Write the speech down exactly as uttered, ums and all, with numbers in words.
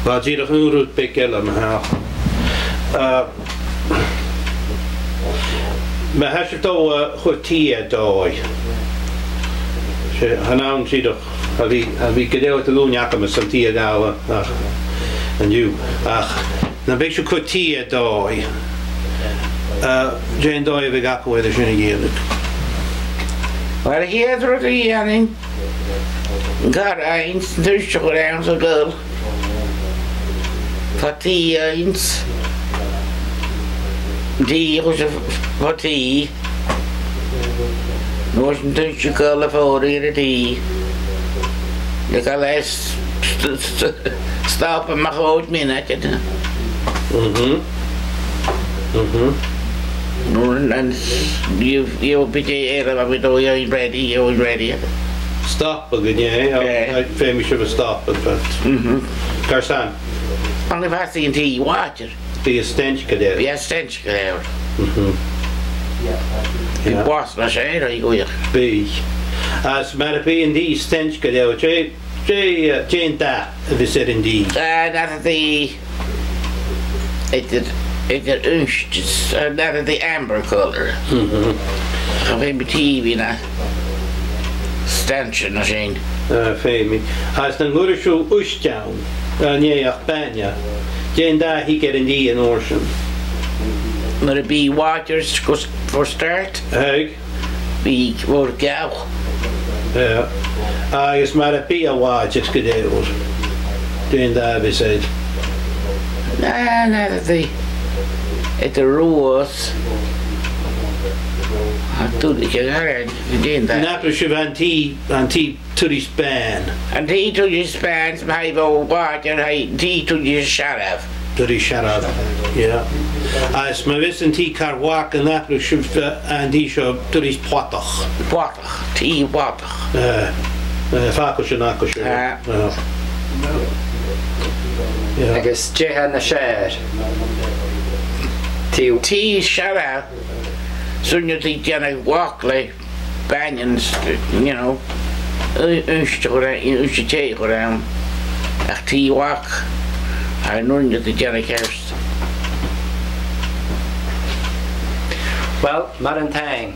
Bha dìreach aon rud beag eile, ma-thà. Eh, ma tha sibh a' dol, eh, a chur tì air dòigh. 'S e, chan ann dìreach, a bhith, a bhith gu leòr de dh'ùine agam airson tì a ghabhail, ach, an-diugh. Ach, nam biodh sibh a' cur tì air dòigh, eh, dè an dòigh a bhiodh agaibh air sin a dhèanamh? Uill, a' chiad rud a dhèanainn, car fhaighinn, 's an t-uisge a chur ann 's a' ghoil. Poit tì fhaighinn, tì, chuir sibh poit tì. An uair sin an t-uisge a' ghoil a' fòraidh air an tì. Leig e leis st-, st-, st-, stop am measg ochd mionaidean. Mhm. Mhm. No, and, and you, you be there, I'll be doing, I'm ready, I'm ready. Stop again, yeah. Eh. Feumaidh sibh a stop, in fact. Mhm. Carson? Only if I see in tea water. Bidh e a' staing gu leòr. Bidh e a' staing gu leòr. Mhm. Bidh e a' blas nas fheàrr, a ghuidhe. Bidh. Agus mura bi an tì a' staing gu leòr, dè, dè, eh, dè an dath a bhios air an tì? Eh, dath an tì, eadar, eadar uisge, eh, dath an tì amber colour. Mhm. Chan fheum tì a bhith na stainnsear na sin. Eh, feumaidh. Agus nan cuireadh sibh uisge ann, eh, nì ach bainne, dè an dath a thig air an tì an uair sin? Mura bi water, 's gu, for start. Thig. Bidh e mòr geal. Yeah. Agus mura bi e water gu leòr, dè an dath a bhios air? Na, na, the, it arose. A, tuirt e, dè an dath? An abraibh sibh an tì, an tì tuilleadh 's bàn? An tì tuilleadh 's bàn, 's ma tha e water, tha e, tì tuilleadh 's searbh. Tuilleadh 's searbh, yeah. Agus ma bhios an tì car mhath, an abraibh sibh, eh, an tì seo tuilleadh 's bladach? Bladach, tì bladach. Eh, eh, fàgail sin agaibh, sure. Eh. Eh. Yeah. Agus dè tha nas fheàrr? Tì. Tì searbh, 's urrainn dhut dèanamh bhladach le bainne, you know, u-, uisge a chur ann, uisge tì a chur ann. Ach tì mhath, chan urrainn dhut dèanamh ceart. Uill, mòran taing.